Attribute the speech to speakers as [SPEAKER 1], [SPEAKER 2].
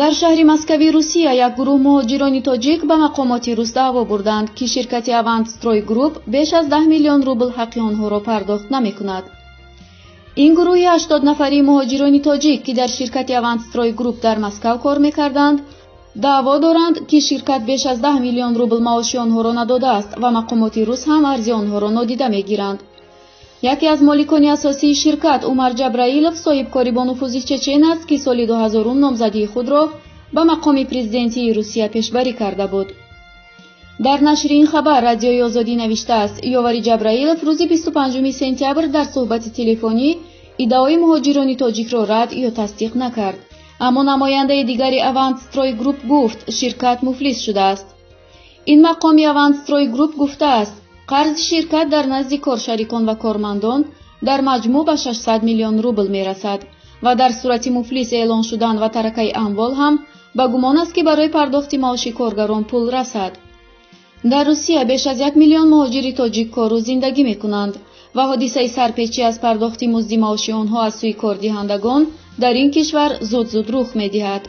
[SPEAKER 1] Дар шаҳри Москави Русия як гурӯҳ муҳоҷирони тоҷик ба мақомоти рус даъво бурданд, ки ширкати Авантстрой Групп беш аз 10 миллион рубл ҳаққи онҳоро пардохт намекунад. Ин гурӯҳи 80 нафарии муҳоҷирони тоҷик, ки дар ширкати Авантстрой Групп дар Москав кор мекарданд, даъво доранд, ки ширкат беш аз 10 миллион рубл маоши онҳоро надодааст ва мақомоти рус ҳам арзи онҳоро нодида мегиранд. Яке аз моликони асосии ширкат, Умар Ҷабраилов, соҳибкори бонуфузи чечен аст, ки соли 2000 номзадии худро ба мақоми президентии Русия пешбарӣ карда буд. Дар нашри ин хабар Радиои Озодӣ навиштааст, Ёвари Ҷабраилов рӯзи 25 сентябр дар суҳбати телефонӣ иддаои муҳоҷирони тоҷикро рад ё тасдиқ накард. Аммо намояндаи дигари Авантстрой Групп гуфт, ширкат муфлис шудааст. Ин мақоми Авантстрой Групп гуфтааст, қарзи ширкат дар назди коршарикон ва кормандон дар маҷмӯъ ба 600 миллион рубл мерасад ва дар сурати муфлис эълон шудан ва таракаи амвол ҳам ба гумон аст, ки барои пардохти маоши коргарон пул расад. Дар Русия беш аз 1 миллион муҳоҷири тоҷик кору зиндагӣ мекунанд ва ҳодисаи сарпечӣ аз пардохти музди маоши онҳо аз сӯи кордиҳандагон дар ин кишвар зуд-зуд рух медиҳад.